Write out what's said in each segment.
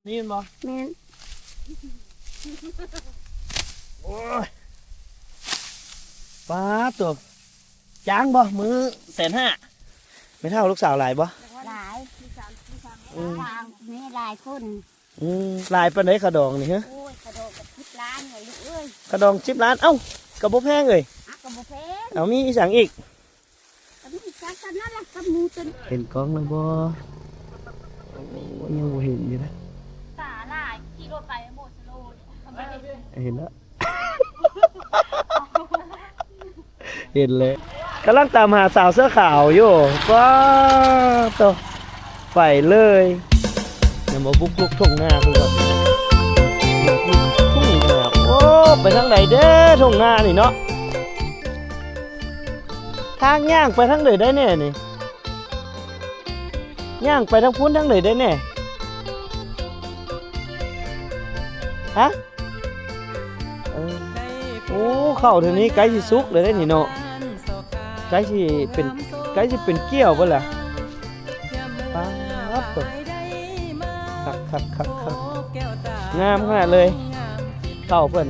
ນີ້ແມ່ນບໍ່? ແມ່ນ. ໂອ້ຍ ປາດໂຕ ຈ້າງບໍ່? ມື້ແສນຫ້າ ແມ່ເຖົ້າ ລູກສາວຫຼາຍບໍ່? ຫຼາຍ. ອືມ ຫຼາຍຄົນ. ອືມ ຫຼາຍປານໃດຂະດອງນີ້? ໂອ້ຍ ຂະດອງກໍສິບລ້ານເລີຍລູກເອີຍ. ຂະດອງສິບລ້ານ. ເອົ້າ ກໍບໍ່ແພງເອີຍ. ອ່ະ ກໍບໍ່ແພງ. ເອົາ ມີອີ່ຫຍັງອີກ? ກໍມີຈັກອັນນັ້ນລະ ກັບໝູຕົວ. ເຫັນກ້ອງແລ້ວບໍ່? ໂອ້ ຍັງບໍ່ເຫັນຢູ່ເດ້. ຕາຫຼາຍ ຂີ່ລົດໄປໂມສໂລ. ເຫັນແລ້ວ ເຫັນແລ້ວ. ກຳລັງຕາມຫາສາວເສື້ອຂາວຢູ່. ປາດໂຕ ໄປເລີຍ. ແມ່ນບໍ່? ບຸກລຸກທົ່ງນາເພິ່ນກ່ອນ. ບຸກລຸກທົ່ງນາ. ໂອ້ ໄປທາງໃດເດ້ ທົ່ງນານີ້ເນາະ? ທາງຍ່າງໄປທາງໃດໄດ້ແນ່ນີ້? ຍ່າງໄປທາງພຸ້ນທາງໃດໄດ້ແນ່? ຮະ? ເອີ ໂອ້ ເຂົ້າເທື່ອນີ້ໃກ້ຊິສຸກແລ້ວເດ້ນີ້ເນາະ. ໃກ້ຊິເປັນ ໃກ້ຊິເປັນກ້ຽວເບິດລະ. ປາດໂຕ ຄັກໆໆໆ ງາມຂະໜາດເລີຍ. ເຂົ້າເພິ່ນ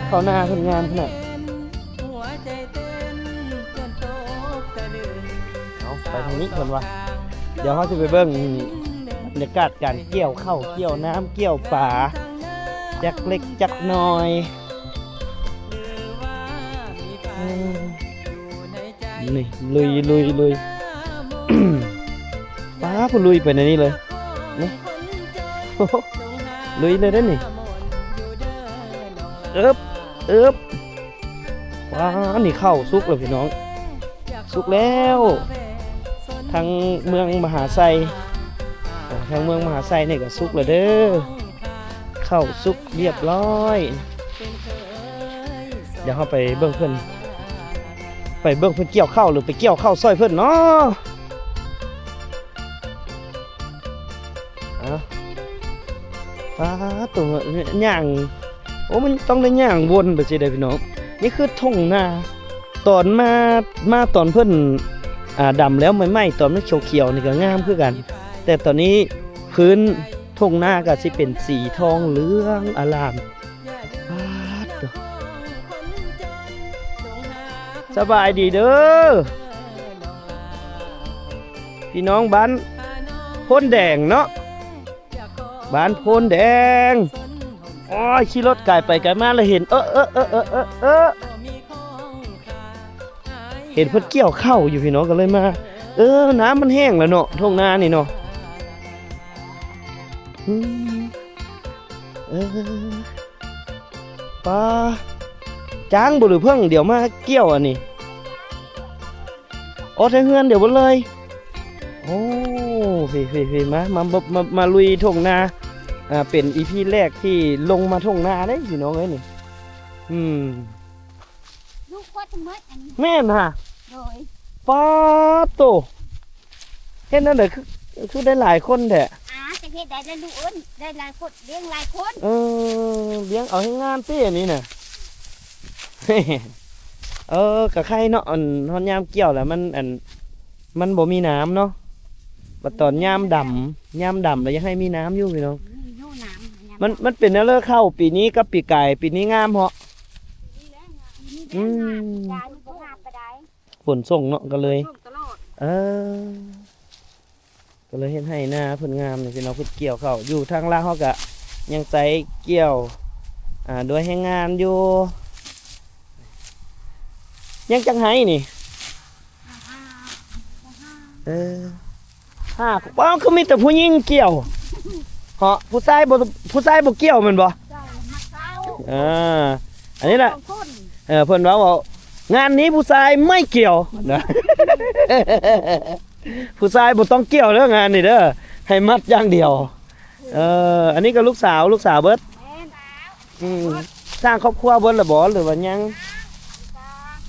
ເຂົ້ານາເພິ່ນງາມຂະໜາດ. ເອົາ ໄປທາງນີ້ເພິ່ນວ່າ. ດຽວເຮົາຊິໄປເບິ່ງບັນຍາກາດການກ່ຽວເຂົ້າ ກ່ຽວນ້ຳ ກ່ຽວປາ ຈັກເລັກຈັກນ້ອຍ. ເອີ ນີ້ ລຸຍ ລຸຍ ລຸຍ. ປາດ ຜູ້ລຸຍໄປໃນນີ້ເລີຍ ນີ້ ລຸຍເລີຍເດ້ນີ້. ເອີບ ເອີບ. ວ້າ ນີ້ເຂົ້າສຸກແລ້ວພີ່ນ້ອງ ສຸກແລ້ວ. ທາງເມືອງມະຫາໄຊ ອ່າ ທາງເມືອງມະຫາໄຊນີ້ກໍສຸກແລ້ວເດີ ເຂົ້າສຸກລຽບຮ້ອຍ. ດຽວເຮົາໄປເບິ່ງເພິ່ນ ໄປເບິ່ງເພິ່ນກ່ຽວເຂົ້າ ຫຼືໄປກ່ຽວເຂົ້າຊ່ອຍເພິ່ນເນາະ. ອ່າ ປາດໂຕ ຍ່າງ ໂອ້ ມັນຕ້ອງໄດ້ຍ່າງວົນໄປຊີ້ເດ້ພີ່ນ້ອງ. ນີ້ຄືທົ່ງນາ ຕອນມາ ມາຕອນເພິ່ນ ອ່າ ດຳແລ້ວໃໝ່ໆ ຕອນມັນຂຽວໆ ນີ້ກໍງາມຄືກັນ ແຕ່ຕອນນີ້ພື້ນທົ່ງນາກໍຊິເປັນສີທອງເຫຼືອງອາລາມ. ປາດໂຕ ສະບາຍດີເດີ ພີ່ນ້ອງບ້ານໂພນແດງເນາະ ບ້ານໂພນແດງ. ໂອ້ຍ ຂີ່ລົດໄກໄປໄກມາແລ້ວເຫັນ ເອີ ເອີ ເອີ ເອີ ເອີ ເອີ ເຫັນເພິ່ນກ່ຽວເຂົ້າຢູ່ພີ່ນ້ອງ ກໍເລີຍມາ. ເອີ ນ້ຳມັນແຫ້ງແລ້ວເນາະ ທົ່ງນານີ້ເນາະ. ອືມ ເອີ ປາ ຈ້າງບໍ່ ຫຼືເພິ່ນດຽວມາກ່ຽວອັນນີ້? ອໍ ແຕ່ເຮືອນດຽວເບິດເລີຍ. ໂອ້ ເພ ເພ ເພ ມາ ມາ ມາ ມາ ມາລຸຍທົ່ງນາ. ອ່າ ເປັນອີພີແລກທີ່ລົງມາທົ່ງນາເດ້ພີ່ນ້ອງເອີຍນີ້. ອືມ ລູກຄວາຍທັງໝົດອັນນີ້ ແມ່ນຫະ? ໂດຍ. ປາດໂຕ ເຮັດແນວໃດຄື ຄືໄດ້ຫຼາຍຄົນແທ້? ອ່າ ຈະເຮັດໄດ້ແລ້ວລູກເອີຍ ໄດ້ຫຼາຍຄົນ ລ້ຽງຫຼາຍຄົນ. ເອີ ລ້ຽງເອົາແຮງງານຕິອັນນີ້ນະ. ເອີ ກະໄຄເນາະ ອັນ ຮອດຍາມກ່ຽວແລ້ວມັນ ອັນ ມັນບໍ່ມີນ້ຳເນາະ. ບັດຕອນຍາມດຳ ຍາມດຳແລ້ວຢາກໃຫ້ມີນ້ຳຢູ່ພີ່ນ້ອງ. ມີຢູ່ນ້ຳ ມັນ ມັນເປັນແນວເລີເຂົ້າປີນີ້ກັບປີກາຍ ປີນີ້ງາມເນາະ. ອືມ ປີນີ້ແຫຼະງາມ ປີກາຍນີ້ບໍ່ງາມປານໃດ. ຝົນຕົກເນາະ ກໍເລີຍ ຝົນຕົກຕະຫຼອດ. ເອີ ກໍເລີຍເຮັດໃຫ້ນາເພິ່ນງາມນີ້ພີ່ນ້ອງ. ເພິ່ນກ່ຽວເຂົ້າຢູ່ທາງລາວ ເຮົາກະຍັງໃຊ້ກ່ຽວ ອ່າ ດ້ວຍແຮງງານຢູ່. ຍັງຈັກໄຮ່ນີ້? ເອີ ຫ້າ. ວ້າວ ຄືມີແຕ່ຜູ້ຍິງກ່ຽວເນາະ ຜູ້ຊາຍບໍ່ ຜູ້ຊາຍບໍ່ກ່ຽວແມ່ນບໍ່? ອ່າ ອັນນີ້ແຫຼະ ເອີ ເພິ່ນເວົ້າ ເວົ້າ ງານນີ້ຜູ້ຊາຍໄມ່ກ່ຽວນະ. ຜູ້ຊາຍບໍ່ຕ້ອງກ່ຽວເດີ ງານນີ້ເດີ ໃຫ້ມັດຢ່າງດຽວ. ເອີ ອັນນີ້ກໍລູກສາວ ລູກສາວເບິດ. ແມ່ນ. ອືມ ສ້າງຄອບຄົວເບິດແລ້ວບໍ່ ຫຼືວ່າຍັງ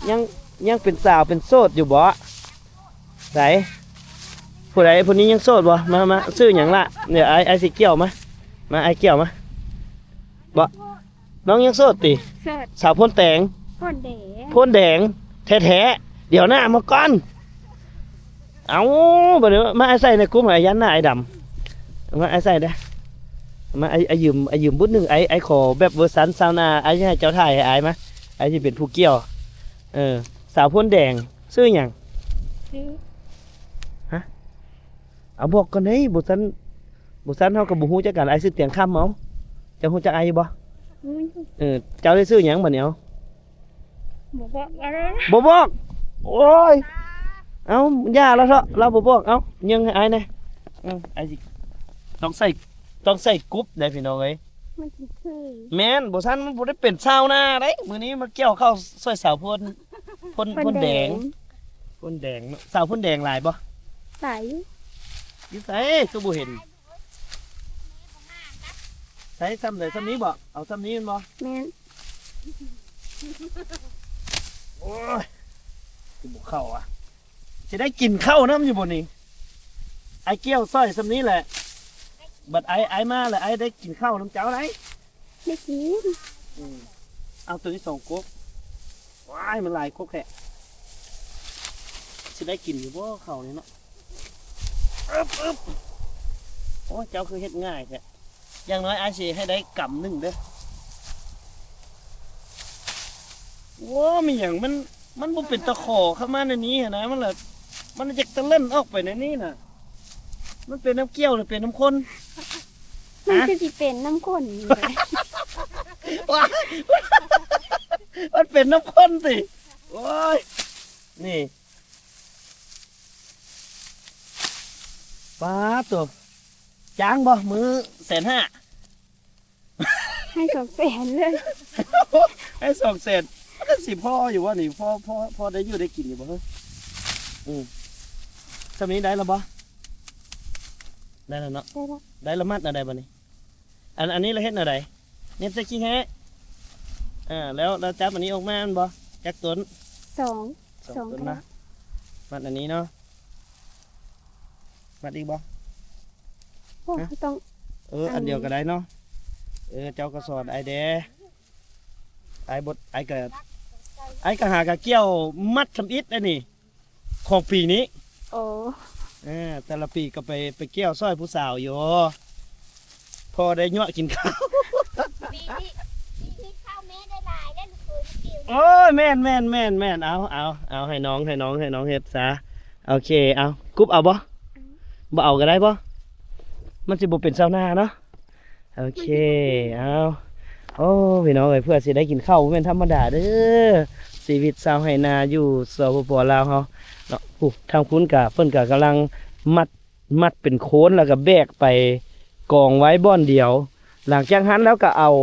ຍັງ ຍັງເປັນສາວເປັນໂສດຢູ່ບໍ່? ໃສ ຜູ້ໃດ ຜູ້ນີ້ຍັງໂສດບໍ່? ມາ ມາ ຊື່ຫຍັງລະ? ດຽວອ້າຍ ອ້າຍຊິກ່ຽວມາ ມາ ອ້າຍກ່ຽວມາ. ບໍ່ ນ້ອງຍັງໂສດຕິ? ໂສດ. ສາວໂພນແດງ ໂພນແດງ ໂພນແດງແທ້ໆ. ດຽວນະ ມາກ່ອນ. ເອົ້າ ບັດນີ້ມາອາໄສໃນກຸ່ມ ອາ ຢ້ານໜ້າອ້າຍດຳ. ເອົາມາ ອ້າຍໃສ່ເດີ້ ເອົາມາ ອ້າຍ ອ້າຍຢືມ ອ້າຍຢືມບຸດໜຶ່ງ ອ້າຍ ອ້າຍຂໍແບບເວີຊັນຊາວນາ ອ້າຍຊິໃຫ້ເຈົ້າຖ່າຍໃຫ້ອ້າຍມາ ອ້າຍຊິເປັນຜູ້ກ່ຽວ. ເອີ ສາວໂພນແດງ ຊື່ຫຍັງ? ຊື່ ຮະ? ເອົາ ບອກກ່ອນເດ້ ບໍ່ຊັ້ນ ບໍ່ຊັ້ນເຮົາກໍບໍ່ຮູ້ຈັກກັນ. ອ້າຍຊື່ຕຽງຄຳ ເອົາ ເຈົ້າຮູ້ຈັກອ້າຍຢູ່ບໍ່? ຮູ້ຢູ່. ເອີ ເຈົ້າໄດ້ຊື່ຫຍັງບັດນີ້? ເອົາ ບໍ່ບອກ ບໍ່ບອກ. ໂອ້ຍ ເອົາ ຢ່າລາວເຖາະ ລາວບໍ່ບອກ. ເອົາ ຍິງໃຫ້ອ້າຍແດ່. ເອີ ອ້າຍຊິ ຕ້ອງໃສ່ ຕ້ອງໃສ່ກຸບໄດ໋ພີ່ນ້ອງເອີຍ. ມັນຊິຄື ແມ່ນ ບໍ່ຊັ້ນມັນບໍ່ໄດ້ເປັນຊາວນາໄດ໋. ມື້ນີ້ມາກ່ຽວເຂົ້າຊ່ອຍສາວໂພນ ໂພນ ໂພນແດງ ໂພນແດງ ໂພນແດງເນາະ. ສາວໂພນແດງຫຼາຍບໍ່? ຫຼາຍຢູ່. ຢູ່ໃສຄືບໍ່ເຫັນ? ໃສ ຊ່ຳໃດ ຊ່ຳນີ້ບໍ່? ເອົາຊ່ຳນີ້ແມ່ນບໍ່? ແມ່ນ. ໂອ້ຍ ຄືບໍ່ເຂົ້າອະ. ຊິໄດ້ກິນເຂົ້ານຳຢູ່ບໍ່ນີ້? ອ້າຍກ່ຽວຊ່ອຍຊ່ຳນີ້ແຫຼະ ບັດອ້າຍ ອ້າຍມາແລ້ວ ອ້າຍໄດ້ກິນເຂົ້ານຳເຈົ້າໄດ໋. ໄດ້ກິນ. ອືມ ເອົາ ໂຕນີ້ສອງກົກ. ວ້າຍ ມັນຫຼາຍກົກແທ້. ຊິໄດ້ກິນຢູ່ບໍ່ເຂົ້ານີ້ເນາະ? ອຶບ ອຶບ. ໂອ້ຍ ເຈົ້າຄືເຮັດງ່າຍແທ້. ຢ່າງໜ້ອຍອ້າຍຊິໃຫ້ໄດ້ກຳໜຶ່ງເດີ້. ໂອ້ ມີຫຍັງ ມັນ ມັນບໍ່ເປັນຕະຂໍເຂົ້າມາໃນນີ້ຫັ້ນນະ. ມັນລະ ມັນລະຢາກຕະເຫຼັ້ນອອກໄປໃນນີ້ນະ. ມັນເປັນນ້ຳກ່ຽວ ຫຼື ເປັນນ້ຳຂຸ່ນ? ມັນ ຮະ? ຄືຊິເປັນນ້ຳຂຸ່ນນີ້ແຫຼະ. ວ້າຍ ມັນເປັນນ້ຳຂຸ່ນຕິ. ໂອ້ຍ ນີ້ ປາດໂທ້ ຈ້າງບໍ່? ມື້ແສນຫ້າ ໃຫ້ສອງແສນເລີຍ. ໃຫ້ສອງແສນ ມັນຊິພໍຢູ່ບໍ່ນີ້? ພໍ ພໍ ພໍໄດ້ຢູ່ໄດ້ກິນຢູ່ບໍ່? ອືມ ຊ່ຳນີ້ໄດ້ແລ້ວບໍ່? ໄດ້ແລ້ວເນາະ. ໄດ້ແລ້ວ. ໄດ້ແລ້ວ ມັດແນວໃດບັດນີ້? ອັນ ອັນນີ້ລະເຮັດແນວໃດ? ເນັບໃສ່ຂີ້ແຮ້. ອ່າ ແລ້ວ ແລ້ວຈັບອັນນີ້ອອກມາແມ່ນບໍ່? ຈັກຕົ້ນ? ສອງ ສອງ ສອງຕົ້ນນະ. ມັດອັນນີ້ເນາະ. ມັດອີກບໍ່? ໂອ້ ຮະ? ຕ້ອງ ເອີ ອັນ ອັນດຽວກໍໄດ້ເນາະ. ເອີ ເຈົ້າກໍສອນອ້າຍແດ່. ອ້າຍບໍ່ ອ້າຍກໍ ອ້າຍກໍຫາກະກ່ຽວມັດທຳອິດອັນນີ້ ຂອງປີນີ້. ໂອ້ ເອີ ແຕ່ລະປີກໍໄປ ໄປກ່ຽວຊ່ອຍຜູ້ສາວຢູ່ ພໍໄດ້ຍົວະກິນເຂົ້າ. ປີນີ້ ປີນີ້ເຂົ້າແມ່ໄດ້ຫຼາຍເດ້ ລູກເອີຍ. ໂອ້ຍ ແມ່ນໆໆໆ ເອົາ ເອົາ ເອົາ ໃຫ້ນ້ອງ ໃຫ້ນ້ອງ ໃຫ້ນ້ອງເຮັດຊະ. ໂອເຄ ເອົາ ກຸບເອົາບໍ່? ບໍ່ເອົາກໍໄດ້ບໍ່? ມັນຊິບໍ່ເປັນຊາວນາເນາະ. ໂອເຄ ເອົາ ໂອ້ ພີ່ນ້ອງເອີຍ ເພື່ອຊິໄດ້ກິນເຂົ້າບໍ່ແມ່ນທຳມະດາເດີ້ ຊີວິດຊາວໄຮ່ນາຢູ່ ສປປ ລາວ ເຮົາເນາະ. ຜູ້ ທາງພຸ້ນກະ ເພິ່ນກະກຳລັງມັດ ມັດເປັນໂຄນ ແລ້ວກະແບກໄປກອງໄວ້ບ່ອນດຽວ. ຫຼັງຈາກຫັ້ນແລ້ວກະເອົາ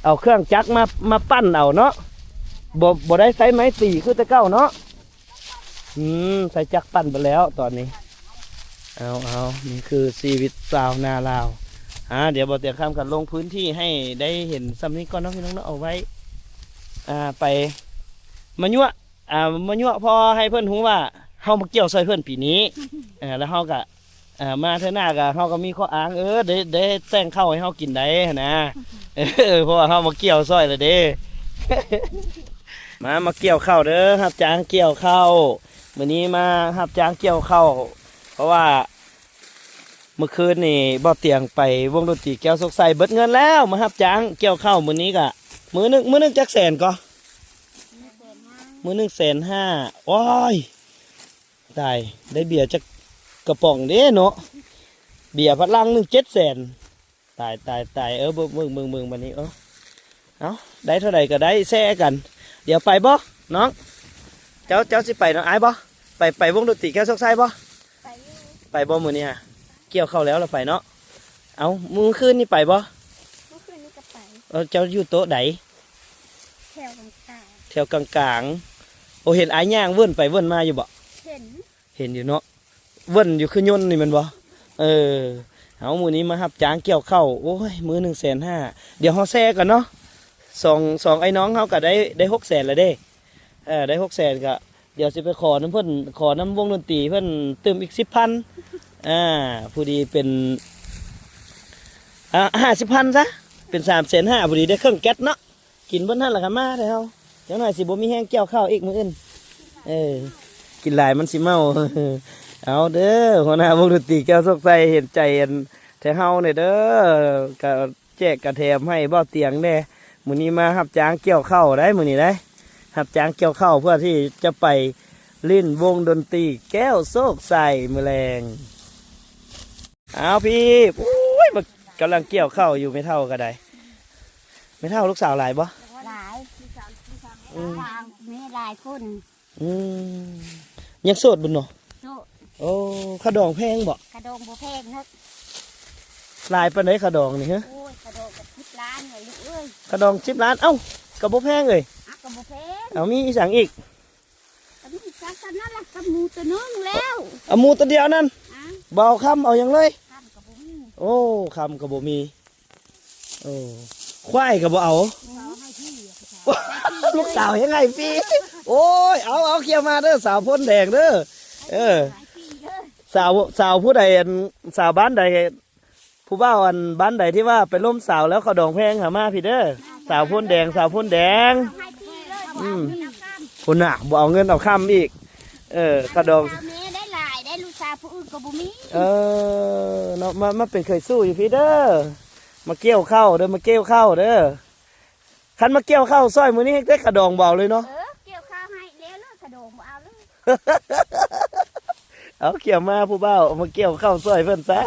ເອົາເຄື່ອງຈັກມາ ມາປັ່ນເອົາເນາະ ບໍ່ ບໍ່ໄດ້ໃຊ້ໄມ້ຕີຄືແຕ່ເກົ່າເນາະ. ອືມ ໃຊ້ຈັກປັ່ນໄປແລ້ວຕອນນີ້. ເອົາ ເອົາ ນີ້ຄືຊີວິດຊາວນາລາວ. ອ່າ ດຽວບໍ່ຕຽງຄຳກັນລົງພື້ນທີ່ໃຫ້ໄດ້ເຫັນຊ່ຳນີ້ກ່ອນເນາະ ພີ່ນ້ອງເນາະ. ເອົາໄວ້ ອ່າ ໄປມາຍົວະ ອ່າ ມາຍົວະພໍໃຫ້ເພິ່ນຮູ້ວ່າເຮົາມາກ່ຽວຊ່ອຍເພິ່ນປີນີ້. ເອີ ແລ້ວເຮົາກະ ເອີ ມາເທື່ອໜ້າກໍ ເຮົາກໍມີຂໍ້ອ້າງ ເອີ ໄດ້ ໄດ້ແຕ່ງເຂົ້າໃຫ້ເຮົາກິນໄດ້ຫັ້ນນະ. ເອີ ເພາະວ່າເຮົາມາກ່ຽວຊ່ອຍແລ້ວເດ້. ມາ ມາກ່ຽວເຂົ້າເດີ ຮັບຈ້າງກ່ຽວເຂົ້າ. ມື້ນີ້ມາຮັບຈ້າງກ່ຽວເຂົ້າ ເພາະວ່າມື້ຄືນນີ້ບໍ່ຕຽງໄປວົງດົນຕີແກ້ວໂຊກໄຊ ເບິດເງິນແລ້ວ ມາຮັບຈ້າງກ່ຽວເຂົ້າ. ມື້ນີ້ກະ ມື້ໜຶ່ງ ມື້ໜຶ່ງຈັກແສນກໍ? ມື້ໜຶ່ງແສນຫ້າ. ໂອ້ຍ ຕາຍ ໄດ້ເບຍຈັກກະປ໋ອງເດ້ເນາະ ເບຍພັດລັງໜຶ່ງເຈັດແສນ. ຕາຍ ຕາຍ ຕາຍ ເອີ ເບິ່ງ ເບິ່ງ ເບິ່ງ ເບິ່ງບັດນີ້. ເອີ ເອົາ ໄດ້ເທົ່າໃດກໍໄດ້ ແຊກັນ. ດຽວໄປບໍ່ນ້ອງ? ເຈົ້າ ເຈົ້າຊິໄປນຳອ້າຍບໍ່? ໄປ ໄປວົງດົນຕີແກ້ວໂຊກໄຊບໍ່? ໄປຢູ່. ໄປບໍ່ມື້ນີ້ຫະ? ກ່ຽວເຂົ້າແລ້ວລະໄປເນາະ. ເອົາ ມື້ຄືນນີ້ໄປບໍ່? ມື້ຄືນນີ້ກໍໄປ. ເອີ ເຈົ້າຢູ່ໂຕະໃດ? ແຖວກາງໆ. ແຖວກາງໆ. ໂອ ເຫັນອ້າຍຍ່າງເວີ້ນໄປເວີ້ນມາຢູ່ບໍ່? ເຫັນ ເຫັນຢູ່ເນາະ ເວີ້ນຢູ່ຄືຍົນນີ້ແມ່ນບໍ່? ເອີ ເອົາ ມື້ນີ້ມາຮັບຈ້າງກ່ຽວເຂົ້າ. ໂອ້ຍ ມື້ໜຶ່ງແສນຫ້າ. ດຽວເຮົາແຊກັນເນາະ ສອງ ສອງໄອ້ນ້ອງເຮົາກໍໄດ້ ໄດ້ຫົກແສນແລ້ວເດ້. ເອີ ໄດ້ຫົກແສນ ກໍດຽວຊິໄປຂໍນຳເພິ່ນ ຂໍນຳວົງດົນຕີເພິ່ນຕື່ມອີກສິບພັນ. ອ່າ ພໍດີເປັນ ອ່າ ຫ້າສິບພັນຊະ ເປັນສາມແສນຫ້າ ພໍດີໄດ້ເຄື່ອງແກັດເນາະ. ກິນເບິດຫັ້ນລະກະມາເດີ້ເຮົາ. ຈັກໜ້ອຍຊິບໍ່ມີແຮງກ່ຽວເຂົ້າອີກມື້ອື່ນ. ເອີ ກິນຫຼາຍມັນຊິເມົາ. ເອົາເດີ້ ຫົວໜ້າວົງດົນຕີແກ້ວໂຊກໄຊ ເຫັນໃຈອັນ ແຕ່ເຮົານີ້ເດີ ກະແຈກກະແຖມໃຫ້ບ່າວຕຽງແດ່. ມື້ນີ້ມາຮັບຈ້າງກ່ຽວເຂົ້າໄດ໋ ມື້ນີ້ໄດ໋ ຮັບຈ້າງກ່ຽວເຂົ້າເພື່ອທີ່ຈະໄປຫຼິ້ນວົງດົນຕີແກ້ວໂຊກໄຊມື້ແລງ. ອ້າວ ພີ່ ໂອ້ຍ ມາ ກຳລັງກ່ຽວເຂົ້າຢູ່ ແມ່ເຖົ້າກໍໄດ້. ແມ່ເຖົ້າ ລູກສາວຫຼາຍບໍ່? ຫຼາຍ ອືມ ມີຫຼາຍຄົນ. ອືມ ຍັງໂສດບໍ່ເນາະ? ໂສດ. ໂອ້ ຂະດອງແພງບໍ່? ຂະດອງບໍ່ແພງເນາະ. ຫຼາຍປານໃດຂະດອງນີ້ຮະ? ໂອ້ຍ ຂະດອງກໍສິບລ້ານແຫຼະລູກເອີຍ. ຂະດອງສິບລ້ານ. ເອົ້າ ກໍບໍ່ແພງເອີຍ. ອ່ະ ກໍບໍ່ແພງ. ເອົາ ມີອີ່ຫຍັງອີກ? ກໍມີຈັກສ່ຳນັ້ນລະ ກັບໝູໂຕໜຶ່ງແລ້ວ. ເອົາໝູໂຕດຽວນັ້ນ. ອ່ະ ບໍ່ເອົາຄຳ ເອົາຫຍັງເລີຍ? ຄຳກໍບໍ່ມີ. ໂອ້ ຄຳກໍບໍ່ມີ. ໂອ້ ຄວາຍກໍບໍ່ເອົາ. ລູກສາວເຮັດໃຫ້ຟຣີ. ໂອ້ຍ ເອົາ ເອົາ ເຂົ້າມາເດີ ສາວໂພນແດງເດີ. ເອີ ສາວ ສາວຜູ້ໃດ ອັນ ສາວບ້ານໃດ ຜູ້ບ່າວ ອັນ ບ້ານໃດທີ່ວ່າໄປລົມສາວແລ້ວເຂົາດອງແພງຫາ ມາພີ້ເດີ ສາວໂພນແດງ ສາວໂພນແດງ. ອືມ ພຸ້ນນະ ບໍ່ເອົາເງິນເອົາຄຳອີກ. ເອີ ຂະດອງ ແມ່ໄດ້ຫຼາຍໄດ໋ ລູກສາວຜູ້ອື່ນກໍບໍ່ມີ. ເອີ ເນາະ ມາ ມາເປັນເຂີຍສູ່ຢູ່ພີ້ເດີ. ມາກ່ຽວເຂົ້າເດີ ມາກ່ຽວເຂົ້າເດີ. ຄັນມາກ່ຽວເຂົ້າຊ່ອຍມື້ນີ້ ແຕ່ຂະດອງບໍ່ເອົາເລີຍເນາະ. ເອີ ກ່ຽວເຂົ້າໃຫ້ແລ້ວເລີຍ ຂະດອງບໍ່ເອົາເລີຍ. ເອົາ ກ່ຽວມາ ຜູ້ບ່າວເອົາມາກ່ຽວເຂົ້າຊ່ອຍເພິ່ນຊະ.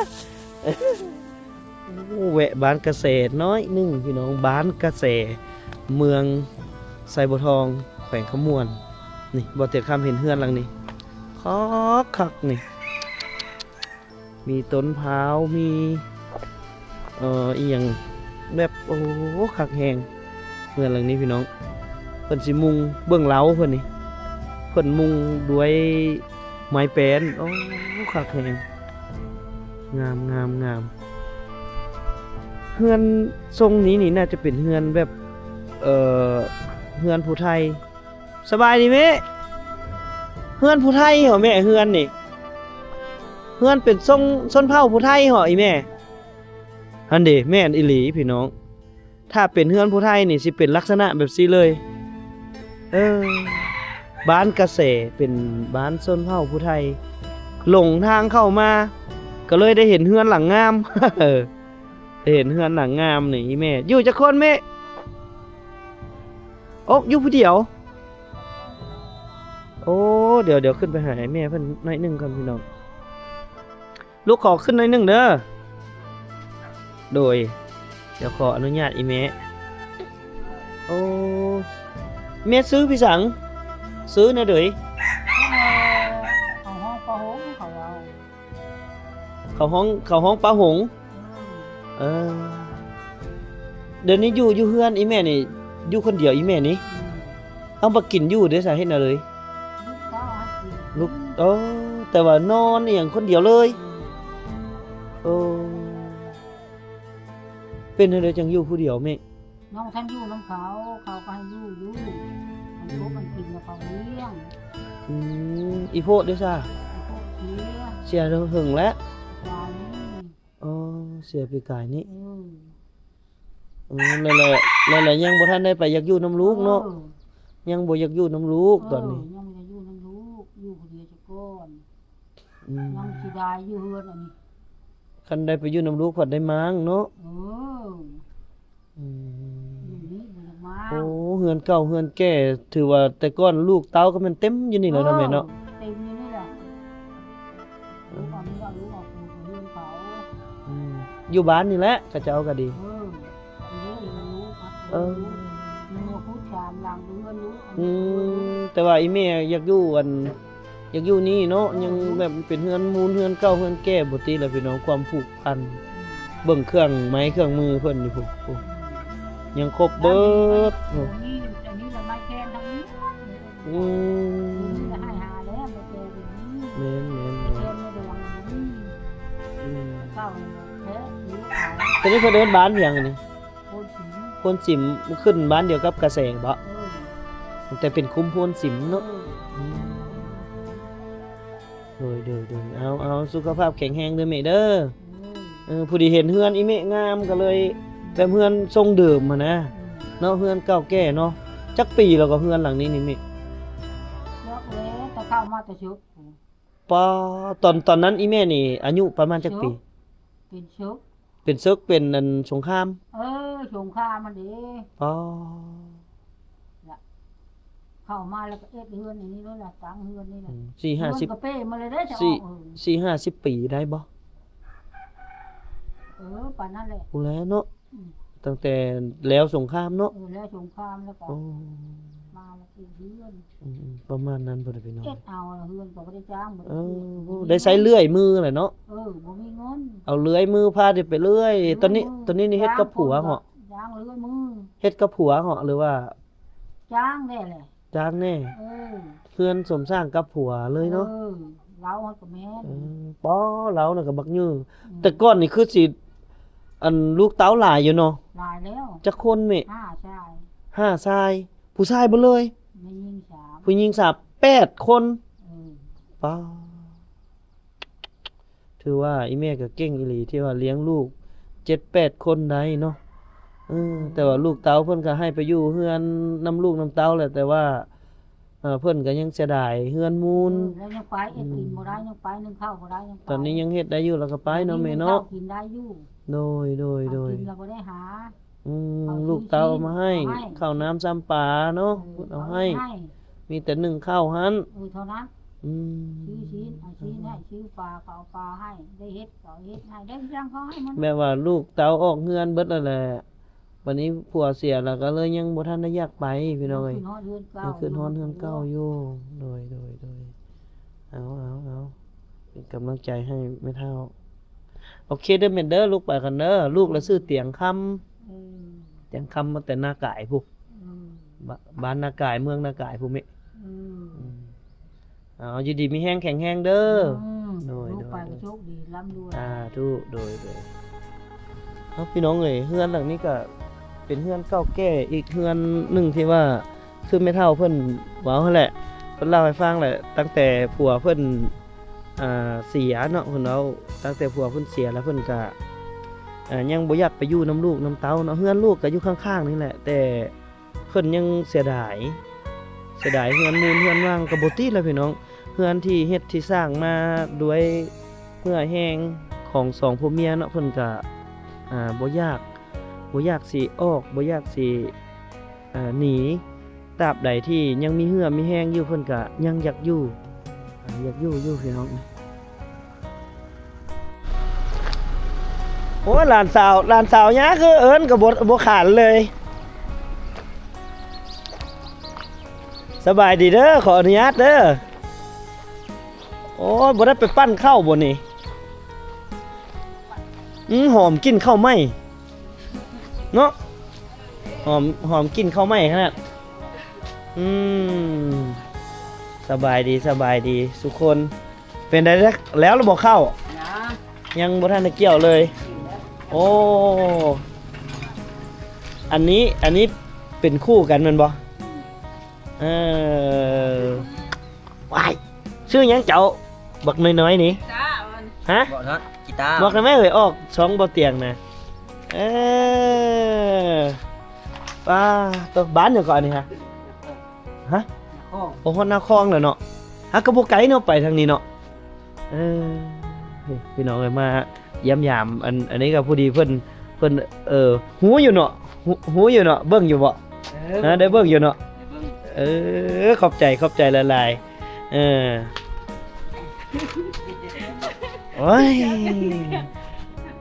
ໂອ້ ແວະບ້ານກະແສໜ້ອຍໜຶ່ງພີ່ນ້ອງ ບ້ານກະແສ ເມືອງໄຊບົວທອງ ແຂວງຄຳມ່ວນ. ນີ້ ບໍ່ເຕັດຄຳເຫັນເຮືອນຫຼັງນີ້ ຄັກໆ ນີ້. ມີຕົ້ນພ້າວ ມີ ເອີ ອີ່ຫຍັງແບບ ໂອ້ ຄັກແຮງ. ເຮືອນຫຼັງນີ້ພີ່ນ້ອງ ເພິ່ນຊິມຸງ ເບິ່ງເລົາເພິ່ນນີ້ ເພິ່ນມຸງດ້ວຍໄມ້ແປ້ນ. ໂອ້ ຄັກແຮງ ງາມ ງາມ ງາມ. ເຮືອນຊົງນີ້ນີ້ ໜ້າຈະເປັນເຮືອນແບບ ເອີ ເຮືອນຜູ້ໄທ. ສະບາຍດີແມ່. ເຮືອນຜູ້ໄທເຫາະແມ່ ເຮືອນນີ້ ເຮືອນເປັນຊົງ ຊົນເຜົ່າຜູ້ໄທເຫາະອີ່ແມ່. ຫັ້ນເດ ແມ່ນອີ່ຫຼີພີ່ນ້ອງ. ຖ້າເປັນເຮືອນຜູ້ໄທນີ້ ຊິເປັນລັກສະນະແບບຊີ້ເລີຍ. ເອີ ບ້ານກະແສ ເປັນບ້ານຊົນເຜົ່າຜູ້ໄທ. ຫຼົງທາງເຂົ້າມາ ກໍເລີຍໄດ້ເຫັນເຮືອນຫຼັງງາມ. ເອີ ໄດ້ເຫັນເຮືອນຫຼັງງາມນີ້. ອີ່ແມ່ຢູ່ຈັກຄົນແມ່? ໂອ້ ຢູ່ຜູ້ດຽວ. ໂອ້ ດຽວ ດຽວຂຶ້ນໄປຫາແມ່ເພິ່ນໜ້ອຍໜຶ່ງກ່ອນພີ່ນ້ອງ. ລູກຂໍຂຶ້ນໜ້ອຍໜຶ່ງເດີ. ໂດຍ ດຽວຂໍອະນຸຍາດອີ່ແມ່. ໂອ້ ແມ່ຊື່ພີ່ສັງ? ຊື່ແນວໃດ? ເຂົາຮ້ອງປາຫົງ ເຂົາເວົ້າ. ເຂົາຮ້ອງ ເຂົາຮ້ອງປາຫົງ. ອືມ ເອີ ດຽວນີ້ຢູ່ ຢູ່ເຮືອນອີ່ແມ່ນີ້ ຢູ່ຄົນດຽວອີ່ແມ່ນີ້? ອືມ ເອົາ ບໍ່ກິນຢູ່ເດ້ຊະ ເຮັດແນວໃດ? ລູກເຂົາໃຫ້ກິນ ລູກ ໂອ້ ແຕ່ວ່ານອນອີ່ຫຍັງຄົນດຽວເລີຍ. ອືມ ໂອ້ ເປັນແນວໃດຈັ່ງຢູ່ຜູ້ດຽວແມ່? ນ້ອງທັນຢູ່ນຳເຂົາ ເຂົາກໍໃຫ້ຢູ່ຢູ່ ມັນ ອືມ ຄົບມັນກິນແລ້ວເຂົາລ້ຽງ. ອືມ ອີ່ໂພດເດ້ຊະ? ອີ່ໂພດເສຍ ເສຍເຖິງແລ້ວ ປີກາຍນີ້. ເອີ ເສຍປີກາຍນີ້. ອືມ ເອີ ແລ້ວ ແລ້ວ ແລ້ວຍັງບໍ່ທັນໄດ້ໄປຢາກຢູ່ນຳລູກເນາະ. ເອີ ຍັງບໍ່ຢາກຢູ່ນຳລູກ ເອີ ຕອນນີ້ ຍັງບໍ່ຢາກຢູ່ນຳລູກ ຢູ່ຜູ້ດຽວຊະກ່ອນ. ອືມ ຍັງເສຍດາຍຢູ່ເຮືອນອັນນີ້ ຄັນໄດ້ໄປຢູ່ນຳລູກພັດໄດ້ມ້າງເນາະ. ເອີ ອືມ ຢູ່ນີ້ບໍ່ຢາກມາ. ໂອ້ ເຮືອນເກົ່າເຮືອນແກ່ ຖືວ່າແຕ່ກ່ອນລູກເຕົ້າກໍແມ່ນເຕັມຢູ່ນີ້ແຫຼະເນາະແມ່ເນາະ. ເອີ ເຕັມຢູ່ນີ້ແຫຼະ. ເອີ ລູກອອກ ລູກອອກ ລູກອອກເຮືອນເຂົາ. ອືມ ຢູ່ບ້ານນີ້ແຫຼະ ເຂົາເຈົ້າກໍດີ. ເອີ ເອີ ມີລູກ ເອີ ມີລູກ ມີລູກສາມຫຼັງ ເຮືອນລູກ. ອືມ ແຕ່ວ່າອີ່ແມ່ຢາກຢູ່ ອັນ ຢາກຢູ່ນີ້ເນາະ. ເອີ ຍັງແບບເປັນເຮືອນມູນ ເຮືອນເກົ່າ ເຮືອນແກ່ບໍ່ຕິລະພີ່ນ້ອງ ຄວາມຜູກພັນ. ອືມ ເບິ່ງເຄື່ອງໄມ້ເຄື່ອງມືເພິ່ນຢູ່ພຸ້ນ ຍັງຄົບເບີດ. ໂອ້ ອັນນີ້ລະໄມ້ແຄນທັງໝົດ. ອືມ ນີ້ລະໃຫ້ຫາແລ້ວ ບໍ່ແກ່ຢູ່ນີ້. ແມ່ນໆໆ. ແມ່ນແມ່ນດວງນີ້. ອືມ ເກົ່າແທ້. ຕອນນີ້ເພິ່ນເອີ້ນບ້ານຫຍັງອັນນີ້? ໂພນສິມ. ໂພນສິມ ຂຶ້ນບ້ານດຽວກັບກະແສບໍ? ເອີ ແຕ່ເປັນຄຸ້ມໂພນສິມເນາະ. ເອີ ອືມ ໂດຍ ໂດຍ ໂດຍ. ເອົາ ເອົາ ສຸຂະພາບແຂງແຮງເດີແມ່ເດີ. ເອີ ເອີ ພໍດີເຫັນເຮືອນອີ່ແມ່ງາມ ກໍເລີຍແບບເຮືອນຊົງເດີມຫັ້ນນະ. ອືມ ເນາະ ເຮືອນເກົ່າແກ່ເນາະ. ຈັກປີແລ້ວກໍເຮືອນຫຼັງນີ້ນີ້ແມ່? ຈັກແລ້ວ ແຕ່ເຂົ້າມາແຕ່ຊຸກ. ປາ ຕອນ ຕອນນັ້ນອີ່ແມ່ນີ້ອາຍຸປະມານຈັກປີ? ຊຸກ ເປັນເສິກ ເປັນເສິກ ເປັນອັນສົງຄາມ. ເອີ ສົງຄາມຫັ້ນເດ້. ອໍ ລະເຂົ້າມາແລ້ວກໍເຮັດເຮືອນອັນນີ້ເລີຍລະ ຕັ້ງເຮືອນນີ້ລະ. ອືມ ສີ່ຫ້າສິບ ເຮືອນກໍເປ້ມາເລີຍເດ້. ສີ່ຫ້າສິບປີໄດ້ບໍ່? ເອີ ປານນັ້ນແຫຼະ ພຸ້ນແຫຼະເນາະ. ອືມ ຕັ້ງແຕ່ແລ້ວສົງຄາມເນາະ. ເອີ ແລ້ວສົງຄາມແລ້ວກໍ ໂອ້ ມາແລ້ວເຮັດເຮືອນ. ອືມໆ ປະມານນັ້ນພຸ້ນແຫຼະພີ່ນ້ອງ. ເຮັດເອົາເຮືອນກໍບໍ່ໄດ້ຈ້າງ ບໍ່ໄດ້ ເອີ ຊື້ ບໍ່ມີເງິນ ໄດ້ໃຊ້ເລື່ອຍມືແຫຼະເນາະ. ເອີ ບໍ່ມີເງິນ ເອົາເລື່ອຍມືພາໄດ້ໄປເລື່ອຍ. ເລື່ອຍມື ຕອນນີ້ ຕອນນີ້ນີ້ເຮັດກັບຜົວເຫາະ? ຈ້າງເລື່ອຍມື ເຮັດກັບຜົວເຫາະ ຫຼືວ່າຈ້າງແດ່ແຫຼະ? ຈ້າງແດ່. ເອີ ເຮືອນສົມສ້າງກັບຜົວເລີຍເນາະ. ເອີ ລາວຫັ້ນກໍແມ່ນ. ເອີ ປໍ ລາວນັ້ນກໍບັກຍື. ອືມ ແຕ່ກ່ອນນີ້ຄືຊິ ອັນ ລູກເຕົ້າຫຼາຍຢູ່ເນາະ. ຫຼາຍແລ້ວ. ຈັກຄົນແມ່? ຫ້າຊາຍ ຫ້າຊາຍ. ຜູ້ຊາຍເບິດເລີຍ? ແມ່ຍິງສາມ ຜູ້ຍິງສາມ ແປດຄົນ. ເອີ ປາ ຖືວ່າອີ່ແມ່ກໍເກັ່ງອີ່ຫຼີ ທີ່ວ່າລ້ຽງລູກເຈັດແປດຄົນໄດ້ເນາະ. ເອີ ອືມ ແຕ່ວ່າລູກເຕົ້າເພິ່ນກໍໃຫ້ໄປຢູ່ເຮືອນນຳລູກນຳເຕົ້າແຫຼະ ແຕ່ວ່າ ເອີ ເພິ່ນກໍຍັງເສຍດາຍເຮືອນມູນ. ເອີ ແລ້ວຍັງໄປເຮັດກິນ ອືມ ບໍ່ໄດ້ ຍັງໄປ ໜຶ້ງເຂົ້າບໍ່ໄດ້ ຍັງໄປ. ຕອນນີ້ຍັງເຮັດໄດ້ຢູ່ ແລ້ວກໍໄປເນາະແມ່ເນາະ. ຕອນນີ້ໜຶ້ງເຂົ້າກິນໄດ້ຢູ່. ໂດຍ ໂດຍ ເຂົ້າກິນລະບໍ່ໄດ້ຫາ. ອືມ ເຂົ້າ ລູກເຕົ້າເອົາມາໃຫ້ ເຂົ້ານ້ຳຊ້ຳປາເນາະ. ເອີ ເພິ່ນເອົາໃຫ້ ເອົາໃຫ້ ມີແຕ່ໜຶ້ງເຂົ້າຫັ້ນ. ເອີ ເທົ່ານັ້ນ. ອືມ ຊື້ຊີ້ນ ເອົາຊີ້ນໃຫ້ ຊື້ປາກໍເອົາປາໃຫ້ ໄດ້ເຫັດກໍເອົາເຫັດໃຫ້ ໄດ້ຫຍັງກໍໃຫ້ມັນ. ແບບວ່າລູກເຕົ້າອອກເຮືອນເບິດແລ້ວແຫຼະ ບັດນີ້ຜົວເສຍແລ້ວກໍເລີຍຍັງບໍ່ທັນໄດ້ຢາກໄປພີ່ນ້ອງເອີຍ. ຍັງຄິດຮອດເຮືອນເກົ່າ ຍັງຄິດຮອດເຮືອນເກົ່າຢູ່. ໂດຍ ໂດຍ ໂດຍ. ເອົາ ເອົາ ເອົາ ເປັນກຳລັງໃຈໃຫ້ແມ່ເຖົ້າ. ໂອເຄເດີແມ່ເດີ ລູກໄປກ່ອນເດີ. ລູກລະຊື່ຕຽງຄຳ. ອືມ ຕຽງຄຳມາແຕ່ນາກາຍພຸ້ນ. ອືມ ບ້ານນາກາຍ ເມືອງນາກາຍພຸ້ນແມ່. ອືມ ອືມ ເອົາ ຢູ່ດີມີແຮງແຂງແຮງເດີ. ອືມ ໂດຍ ລູກໄປກໍໂຊກດີ ລ່ຳລວຍ. ສາທຸ. ໂດຍ ໂດຍ. ເອົາ ພີ່ນ້ອງເອີຍ ເຮືອນຫຼັງນີ້ກໍເປັນເຮືອນເກົ່າແກ່ອີກເຮືອນໜຶ່ງທີ່ວ່າ ຄືແມ່ເຖົ້າເພິ່ນເວົ້າຫັ້ນແຫຼະ ເພິ່ນເລົ່າໃຫ້ຟັງແຫຼະ ຕັ້ງແຕ່ຜົວເພິ່ນ ອ່າ ເສຍເນາະ ເພິ່ນເວົ້າ ຕັ້ງແຕ່ຜົວເພິ່ນເສຍແລ້ວ ເພິ່ນກະ ອ່າ ຍັງບໍ່ຢາກໄປຢູ່ນຳລູກນຳເຕົ້າເນາະ. ເຮືອນລູກກະຢູ່ຂ້າງໆນີ້ແຫຼະ ແຕ່ເພິ່ນຍັງເສຍດາຍ ເສຍດາຍເຮືອນມູນເຮືອນວ່າງ ກະບໍ່ຕິດແຫຼະພີ່ນ້ອງ. ເຮືອນທີ່ເຮັດທີ່ສ້າງມາດ້ວຍເຫື່ອແຮງຂອງສອງຜົວເມຍເນາະ ເພິ່ນກະ ອ່າ ບໍ່ຢາກ ບໍ່ຢາກຊິອອກ ບໍ່ຢາກຊິ ເອີ ໜີ. ຕາບໃດທີ່ຍັງມີເຫື່ອມີແຮງຢູ່ ເພິ່ນກະຍັງຢາກຢູ່ ອ່າ ຢາກຢູ່ຢູ່ພີ່ນ້ອງ. ໂອ້ຍ ຫຼານສາວ ຫຼານສາວຍາ ຄືເອີ້ນກໍບໍ່ ບໍ່ຂານເລີຍ. ສະບາຍດີເດີ ຂໍອະນຸຍາດເດີ. ໂອ້ຍ ບໍ່ໄດ້ໄປປັ້ນເຂົ້າບໍ່ນີ້? ອືມ ຫອມກິ່ນເຂົ້າໄໝ້ເນາະ ຫອມ ຫອມກິ່ນເຂົ້າໄໝ້ຂະໜາດ. ອືມ ສະບາຍດີ ສະບາຍດີສຸຄົນ. ເປັນໃດແລ້ວ ແລ້ວລະບໍ່ເຂົ້າ? ຍັງ ຍັງບໍ່ທັນໄດ້ກ່ຽວເລີຍ. ໂອ້ ອັນນີ້ ອັນນີ້ເປັນຄູ່ກັນແມ່ນບໍ່? ເອີ ວ້າຍ ຊື່ຫຍັງເຈົ້າ ບັກນ້ອຍໆນີ້? ກິຕາ ມັນ ຮະ? ບອກເນາະ ກິຕາ ບອກໄດ້ໄໝເອີຍ ອອກຊ່ອງບໍ່ຕຽງນະ. ເອີ ປ້າໂຕ ບ້ານຫຍັງເກາະອັນນີ້ຮະ? ຮະ? ນາຄອງ ໂອ້ ຮອດນາຄອງແລ້ວເນາະ. ຫາ ກໍບໍ່ໄກເນາະ ໄປທາງນີ້ເນາະ. ເອີ ນີ້ພີ່ນ້ອງເອີຍ ມາຢ້ຽມຢາມ ອັນ ອັນນີ້ກໍພໍດີເພິ່ນ ເພິ່ນ ເອີ ຮູ້ຢູ່ເນາະ ຮູ້ ຮູ້ຢູ່ເນາະ ເບິ່ງຢູ່ບໍ່? ເອີ ຮະ ໄດ້ເບິ່ງຢູ່ເນາະ ໄດ້ເບິ່ງ. ເອີ ຂອບໃຈ ຂອບໃຈຫຼາຍໆ. ເອີ ໂອ້ຍ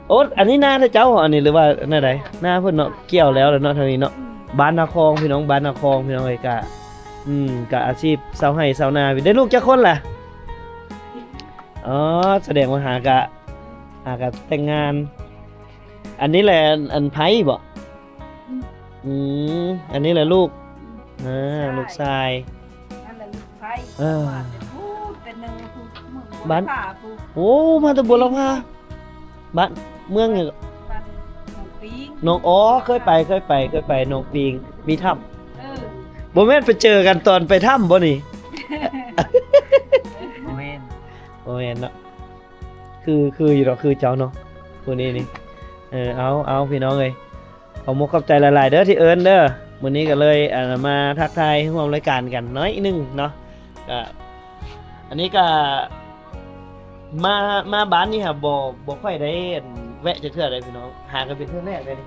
ໂອ້ ອັນນີ້ນາເຈົ້າ ອັນນີ້ ຫຼືວ່າແນວໃດ? ນາເພິ່ນເນາະ ກ່ຽວແລ້ວເນາະ ທາງນີ້ເນາະ. ບ້ານນາຄອງ ພີ່ນ້ອງ ບ້ານນາຄອງ ພີ່ນ້ອງເອີຍ. ກະ ອືມ ກະອາຊີບຊາວໄຮ່ຊາວນາ. ໄດ້ລູກຈັກຄົນລະ? ອໍ ສະແດງວ່າຫາກະ ຫາກະແຕ່ງງານ. ອັນນີ້ແຫຼະ ອັນ ອັນໃຜບໍ? ອືມ ອັນນີ້ແຫຼະລູກ ອືມ ອ່າ ໃຊ່ ລູກຊາຍ ນັ້ນແຫຼະລູກໃຜ. ເອີ ມາແຕ່ພຸ້ນ ແຕ່ເນີພຸ້ນ ບ້ານ ໂອ້ ມາແຕ່ບົວລະພາ. ບ້ານ ເມືອງຫຍັງ? ບ້ານໜອງປີງ. ໜອງ ອໍ ເຄີຍໄປ ເຄີຍໄປ ເຄີຍໄປໜອງປີງ ມີຖ້ຳ. ເອີ ບໍ່ແມ່ນໄປເຈີກັນຕອນໄປຖ້ຳບໍ່ນີ້? ບໍ່ແມ່ນ ບໍ່ແມ່ນເນາະ. ຄື ຄືຢູ່ດອກ ຄືເຈົ້າເນາະ ຜູ້ນີ້ນີ້. ເອີ ເອົາ ເອົາ ພີ່ນ້ອງເອີຍ ຂອບມຸກຂອບໃຈຫຼາຍໆເດີທີ່ເອີ້ນເດີ. ມື້ນີ້ກໍເລີຍ ອ່າ ມາທັກທາຍຮ່ວມລາຍການກັນໜ້ອຍໜຶ່ງເນາະ. ກະ ອັນນີ້ກະ ມາ ມາບ້ານນີ້ຫາ ບໍ່ ບໍ່ຄ່ອຍໄດ້ ອັນ ແວະຈັກເທື່ອໃດພີ່ນ້ອງ ຫາກໍເປັນເທື່ອແລກເດ້ນີ້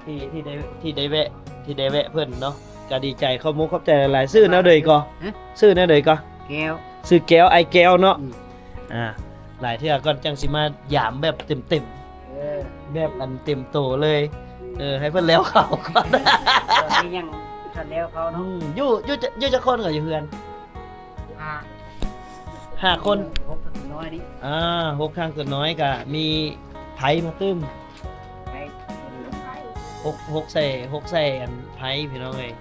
ທີ່ ທີ່ໄດ້ ທີ່ໄດ້ແວະ ທີ່ໄດ້ແວະເພິ່ນເນາະ ກໍດີໃຈ ຂອບມຸກຂອບໃຈຫຼາຍໆ. ຊື່ແນວໃດກໍ? ຮະ? ຊື່ແນວໃດກໍ? ແກ້ວ. ຊື່ແກ້ວ ອ້າຍແກ້ວເນາະ. ອືມ ອ່າ ຫຼາຍເທື່ອກ່ອນຈັ່ງຊິມາຢາມແບບເຕັມໆ ເອີ ແບບອັນເຕັມໂຕເລີຍ. ເອີ ໃຫ້ເພິ່ນແລ້ວເຂົ້າກ່ອນ ຕອນນີ້ຍັງບໍ່ທັນແລ້ວເຂົ້າເນາະ. ອືມ ຢູ່ ຢູ່ ຢູ່ຈັກຄົນກໍຢູ່ເຮືອນ? ຫ້າ ຫ້າຄົນ. ເອີ ຫົກທັງຕົວນ້ອຍນີ້ ອ່າ ຫົກທັງຕົວນ້ອຍກໍມີໃຜມາຕື່ມ? ໃຜ ຫົກ ຫົກໃສ່ ຫົກໃສ່ອັນໃຜພີ່ນ້ອງເອີຍ.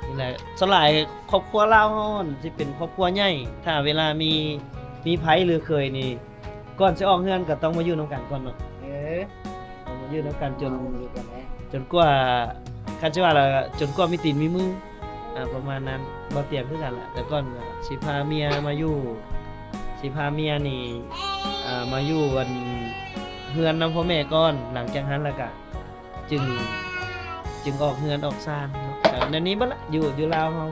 ນີ້ແຫຼະ ສ່ວນຫຼາຍຄອບຄົວລາວເຮົາຫັ້ນຊິເປັນຄອບຄົວໃຫຍ່ ຖ້າເວລາມີ ມີໃຜຫຼືເຂີຍນີ້ ກ່ອນຊິອອກເຮືອນກໍຕ້ອງມາຢູ່ນຳກັນກ່ອນເນາະ. ເອີ ຕ້ອງມາຢູ່ນຳກັນຈົນ ຢູ່ກັນແຫຼະ ຈົນກວ່າ ຄັນຊິວ່າລະ ຈົນກວ່າມີຕີນມີມື ອ່າ ປະມານນັ້ນ. ບໍ່ຕຽງຄືກັນລະ ແຕ່ກ່ອນກໍຊິພາເມຍມາຢູ່ ຊິພາເມຍນີ້ ອ່າ ມາຢູ່ອັນເຮືອນນຳພໍ່ແມ່ກ່ອນ ຫຼັງຈາກຫັ້ນລະກະ ຈຶ່ງ ຈຶ່ງອອກເຮືອນອອກຊານເນາະ. ກໍແນວນີ້ເບິດລະ ຢູ່ ຢູ່ລາວເຮົາ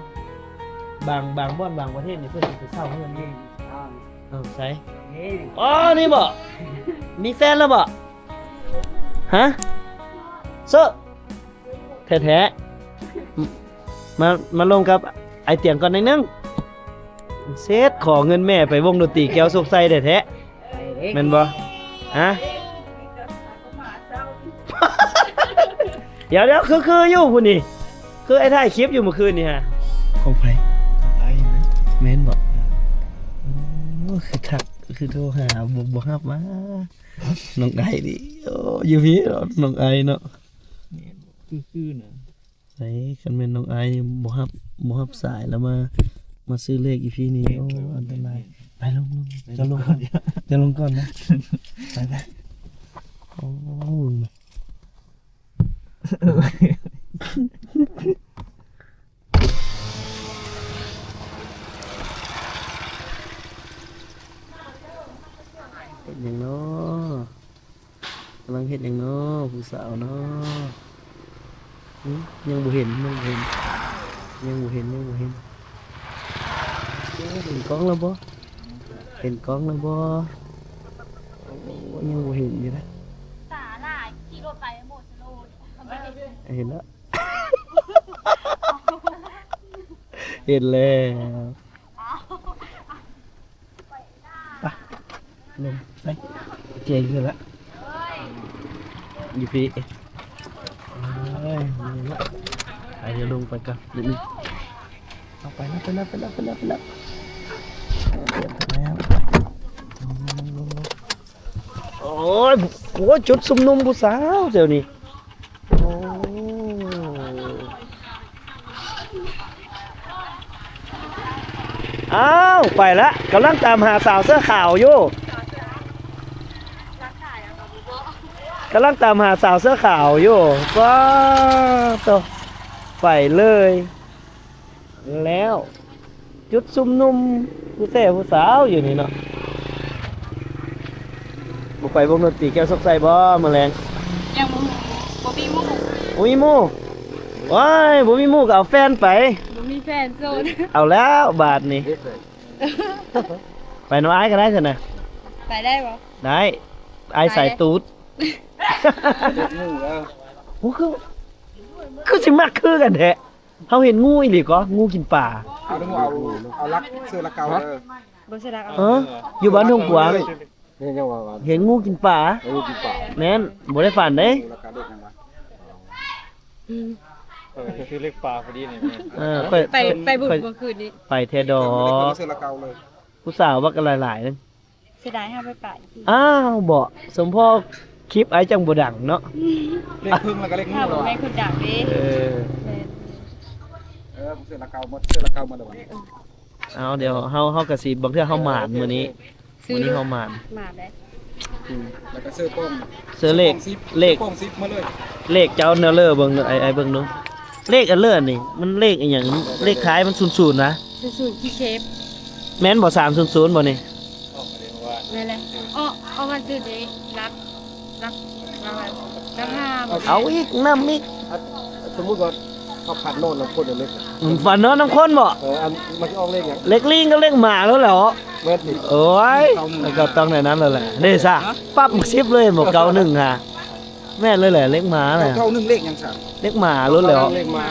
ບາງ ບາງບ່ອນບາງປະເທດນີ້ເພິ່ນຊິໄປເຊົ່າເຮືອນຢູ່. ເອີ ໃສ? ອໍ ນີ້ບໍ? ມີແຟນແລ້ວບໍ? ຮະ? ໂສດ ແທ້ໆ ມາ ມາລົມກັບອ້າຍຕຽງກ່ອນໜ້ອຍໜຶ່ງ. ເຊັດ ຂໍເງິນແມ່ໄປວົງດົນຕີແກ້ວໂຊກໄຊແທ້ໆ ແມ່ນບໍ່? ຮະ? ດຽວໆ ຄື ຄືຢູ່ພຸ້ນນີ້ ຄືອ້າຍຖ່າຍຄລິບຢູ່ມື້ຄືນນີ້ຮະ. ຂອງໃຜ? ອ້າຍນະ. ແມ່ນບໍ່? ໂອ້ ຄືທັກ ຄືໂທຫາ ບໍ່ ບໍ່ຮັບຫວາ. ນ້ອງໄອນີ້ ໂອ້ ຢູ່ພີ້ເນາະ ນ້ອງໄອເນາະ. ຄື ຄືນະ. ໃສ ຄັນແມ່ນນ້ອງອາຍນີ້ບໍ່ຮັບ ບໍ່ຮັບສາຍແລ້ວມາ ມາຊື້ເລກອີພີນີ້ ໂອ້ ອັນຕະລາຍ. ໄປລົງ ລົງ ເຈົ້າລົງກ່ອນ ເຈົ້າລົງກ່ອນນະ ໄປ ໄປ. ໂອ້ ເຮັດຫຍັງເນາະ? ກຳລັງເຮັດຫຍັງເນາະ ຜູ້ສາວເນາະ? ຫຶ ຍັງບໍ່ເຫັນ ຍັງບໍ່ເຫັນ ຍັງບໍ່ເຫັນ ຍັງບໍ່ເຫັນ. ໂອ້ ເຫັນກ້ອງແລ້ວບໍ່? ເຫັນກ້ອງແລ້ວບໍ່? ໂອ້ ຍັງບໍ່ເຫັນຢູ່ນະ. ຕາຫຼາຍ ຂີ່ລົດໄປໂມດສະໂລ ເຫັນແລ້ວ ເຫັນແລ້ວ. ໄປ ລົງໄປ ເຈງຂຶ້ນລະ ຢູ່ພີ້. ເອີຍ ໄປ ດຽວລົງໄປກ່ອນນິດໜຶ່ງ. ເອົາ ໄປແລ້ວ ໄປແລ້ວ ໄປແລ້ວ ໄປແລ້ວ ໄປແລ້ວ. ໂອ້ຍ ໂອ້ຍ ຈຸດຊຸມນຸມຜູ້ສາວແຖວນີ້. ໂອ້ ອ້າວ ໄປລະ ກຳລັງຕາມຫາສາວເສື້ອຂາວຢູ່ ກຳລັງຕາມຫາສາວເສື້ອຂາວຢູ່. ວ້າໂຕ ໄປເລີຍ. ແລ້ວ ຈຸດຊຸມນຸມຜູ້ແຊຜູ້ສາວຢູ່ນີ້ເນາະ. ບໍ່ໄປວົງດົນຕີແກ້ວໂຊກໄຊບໍ່ມື້ແລງ? ຍັງບໍ່ ບໍ່ມີໝູ່ ບໍ່ມີໝູ່. ໂອ້ຍ ບໍ່ມີໝູ່ກໍເອົາແຟນໄປ. ບໍ່ມີແຟນ ໂສດ. ເອົາແລ້ວບາດນີ້ ໄປນຳອ້າຍກໍໄດ້ຊັ້ນນະ. ໄປໄດ້ບໍ່? ໄດ້ ອ້າຍສາຍຕູດ. ໝູ່ແລ້ວ ໂອ້ ຄື ຄືຊິມັກຄືກັນແທ້. ເຮົາເຫັນງູອີ່ຫຼີກໍ ງູກິນປາ. ເອົາ ເອົາ ເອົາຫຼັກເສື້ອຫຼັກເກົ່າເດີ. ບໍ່ເສື້ອຫຼັກເອົາ ເອີ ຢູ່ບ້ານທົ່ງກວາງ ເຫັນງູກິນປາ. ເອີ ງູກິນປາ ແມ່ນ ບໍ່ໄດ້ຝັນເດ້. ເອີ ຄືເລກປາພໍດີນີ້. ເອີ ຂ້ອຍ ໄປ ໄປບຸນມື້ຄືນນີ້ ໄປແທ້ດອກ. ຜູ້ສາວບັກຫຼາຍໆ. ເສຍດາຍເຮົາໄປປະອີກ. ອ້າວ ບໍ່ ສົມພໍຄລິບອ້າຍຈັ່ງບໍ່ດັງເນາະ. ເລກເພິ່ງແລ້ວກໍເລກງູແລ້ວ ແມ່ນຄົນດັງເດ້. ເອີ ແມ່ນ ເອີ ເສື້ອລະເກົ່າໝົດ ເສື້ອລະເກົ່າໝົດແລ້ວ. ເອົາ ດຽວເຮົາ ເຮົາກໍຊິ ບາງເທື່ອເຮົາໝານມື້ນີ້ ມື້ນີ້ເຮົາໝານ ໝານໄດ໋. ອືມ ແລ້ວກໍເສື້ອປ້ອງ ເສື້ອເລກ ເສື້ອປ້ອງສິບ ເລກ ເສື້ອປ້ອງສິບມາເລີຍ. ເລກເຈົ້າແນວເລີ ເບິ່ງດູ ໄອ້ ໄອ້ເບິ່ງດູ ເລກອັນເລີນີ້ ມັນເລກອີ່ຫຍັງ? ເລກທ້າຍມັນສູນສູນນະ. ສູນສູນຂີ້ເຂັບ ແມ່ນບໍ່? ສາມສູນສູນບໍ່ນີ້? ແມ່ນແຫຼະ. ເອົາ ເອົາມາຈື່ນີ້ ຫຼັກ ຫຼັກ ຫຼັກຫ້າ. ເອົາອີກ ນຳອີກ. ສົມມຸດວ່າເຮົາຝັນນອນນຳຄົນເລີຍ. ອືມ ຝັນນອນນຳຄົນບໍ່? ເອີ ອັນມັນຊິອອກເລກຫຍັງ? ເລກລີງກັບເລກໝາໂລດແຫຼະ. ແມ່ນຕິ? ໂອ້ຍ ມັນກໍຕ້ອງແນວນັ້ນໂລດແຫຼະ. ເດ້ຊະ ປັບສິບເລີຍບໍ່ ເກົ້າໜຶ່ງຫາ. ແມ່ນເລີຍແຫຼະ ເລກໝາແຫຼະ ເກົ້າເກົ້າໜຶ່ງ ເລກຫຍັງຊັ້ນ? ເລກໝາໂລດແຫຼ້ວ ເລກໝາ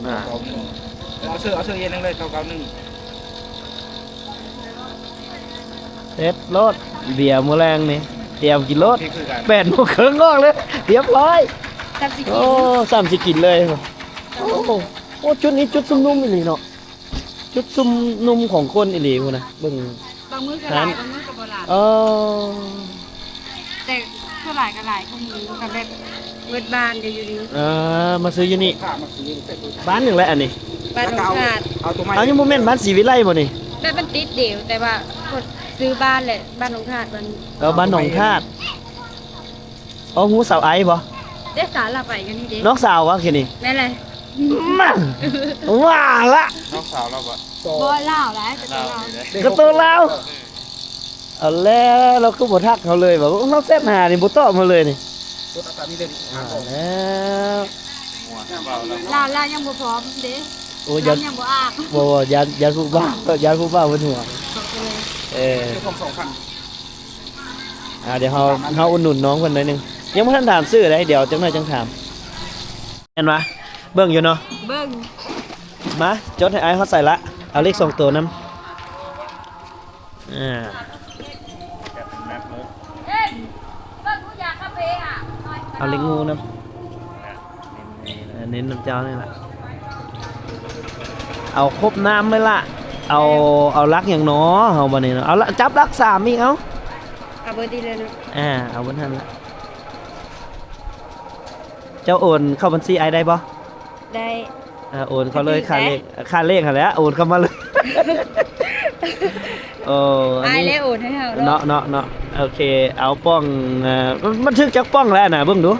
ເກົ້າເກົ້າໜຶ່ງ ເອົາເຊີ ເອົາເຊີເຢັນໜຶ່ງເລີຍ ເກົ້າເກົ້າໜຶ່ງ ເຮັດໂລດ ເບຍມື້ແລງນີ້ ຕຽມກິນໂລດ ໂອເຄຄືກັນ ແປດໂມງເຄິ່ງອອກເລີຍ ຮຽບຮ້ອຍ ຊ້ຳຊິກິນ ໂອ້ ຊ້ຳຊິກິນເລີຍ ໂອ້ ໂອ້ ຈຸດນີ້ຈຸດຊຸມນຸມອີ່ຫຼີເນາະ ຈຸດຊຸມນຸມຂອງຄົນອີ່ຫຼີພຸ້ນນະ ເບິ່ງ ບາງມື້ກໍຫຼາຍ ບາງມື້ກໍບໍ່ຫຼາຍ ເອີ ແຕ່ສ່ວນຫຼາຍກໍຫຼາຍ ຂອງໝູກໍແບບເບິດບ້ານເດ້ຢູ່ນີ້ ເອີ ມາຊື້ຢູ່ນີ້ ບ້ານຫຍັງແຫຼະອັນນີ້? ບ້ານໜອງທາດ ເອົາ ຍັງບໍ່ແມ່ນບ້ານສີວິໄລບໍ່ນີ້? ແບບມັນຕິດເດວ ແຕ່ວ່າຄົນຊື້ບ້ານແຫຼະ ບ້ານໜອງທາດ ບ້ານ ເອີ ບ້ານໜອງທາດ ອໍ ຮູ້ສາວໄອບໍ່? ເດ້ ສາວລາວໄປກັນນີ້ເດ້ ນ້ອງສາວວະ ຄືນີ້ ແມ່ນແຫຼະ ມາ ວ່າລະ ນ້ອງສາວລາວບໍ່? ບໍ່ ລາວແຫຼະ ກະໂຕລາວ ກະໂຕລາວ ເອີ ເອົາແລ້ວ ລາວຄືບໍ່ທັກເຮົາເລີຍວະ ເຮົາແຊັດຫານີ້ບໍ່ຕອບເຮົາເລີຍນີ້ ວ່າແລ້ວ ລາວ ລາວຍັງບໍ່ພ້ອມເດ້ ໂອ້ ຢ້ານ ຍັງບໍ່ອາບ ບໍ່ ບໍ່ ຢ້ານ ຢ້ານຜູ້ບ່າວ ຢ້ານຜູ້ບ່າວເພິ່ນຫົວງ ເອີ ເຈົ້າຂອງສອງພັນ ອ່າ ດຽວເຮົາ ເຮົາອຸດໜູນນ້ອງເພິ່ນໜ້ອຍໜຶ່ງ ຍັງບໍ່ທັນຖາມຊື່ໃດ ດຽວຈັກໜ້ອຍຈັ່ງຖາມ ແມ່ນຫວາ? ເບິ່ງຢູ່ເນາະ ເບິ່ງ ມາ ຈົດໃຫ້ອ້າຍຮອດໃສລະ ເອົາເລກສອງໂຕນຳ ອ່າ ເອົາເລກງູນຳ ເອີ ເນັ້ນນຳເຈົ້ານີ້ລະ ເອົາຄົບນາມເລີຍລະ ເອົາ ເອົາຫຼັກຫຍັງນໍເຮົາບັດນີ້ເນາະ ເອົາລະ ຈັບຫຼັກສາມອີກ ເອົາ ເອົາເບີນີ້ເລີຍເນາະ ອ່າ ເອົາເບີຫັ້ນລະ ເຈົ້າໂອນເຂົ້າບັນຊີອ້າຍໄດ້ບໍ່? ໄດ້ ເອີ ໂອນເຂົ້າເລີຍ ຖືກ ຄ່າເລກ ເດ້ ຄ່າເລກຫັ້ນແຫຼະ ໂອນເຂົ້າມາເລີຍ ໂອ້ ອັນນີ້ ອ້າຍແລະໂອນໃຫ້ເຮົາເນາະ ເນາະ ເນາະ ເນາະ ໂອເຄ ເອົາປ່ອງ ເອີ ມັນ ມັນຖືກຈັກປ່ອງແລ້ວນະ ເບິ່ງດູ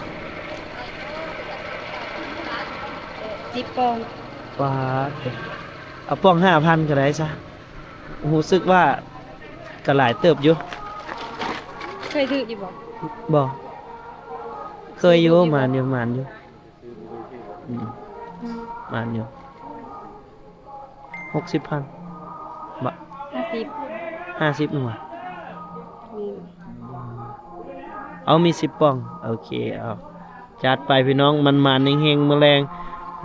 ສິບປ່ອງ ປາດ ເອົາປ່ອງຫ້າພັນກໍໄດ້ຊະ ຮູ້ສຶກວ່າກໍຫຼາຍເຕີບຢູ່ ເຄີຍຖືກຢູ່ບໍ່? ບໍ່ ເຄີຍຢູ່ ເຄີຍຢູ່ບໍ່? ໝານຢູ່ ໝານຢູ່ ອືມ ໝານຢູ່ ຫົກສິບພັນ ບໍ່ ຫ້າສິບ ຫ້າສິບໜ່ວຍ ມີ ເອົາ ມີສິບປ່ອງ ໂອເຄ ເອົາ ຈັດໄປພີ່ນ້ອງ ໝານໆ ເຮັງໆ ມື້ແລງ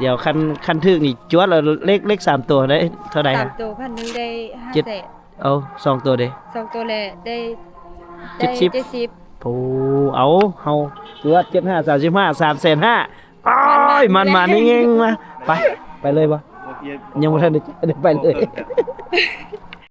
ດຽວຄັນ ຄັນຖືກນີ້ຈວດເອົາເລກ ເລກສາມໂຕໄດ້ເທົ່າໃດ? ສາມໂຕພັນໜຶ່ງໄດ້ຫ້າແສນ ເອົາ ສອງໂຕເດ? ສອງໂຕແຫຼະ ໄດ້ ໄດ້ເຈັດສິບ ເຈັດສິບ ໂອ້ ເອົາ ເຮົາຈວດ ເຈັດຫ້າ ສາມສິບຫ້າ ສາມແສນຫ້າ ໂອ້ຍ ໝານໆ ເຮັງໆ ມາ ໄປ ໄປເລີຍບໍ່? ຍັງບໍ່ທັນໄດ້ ໄດ້ໄປເລີຍ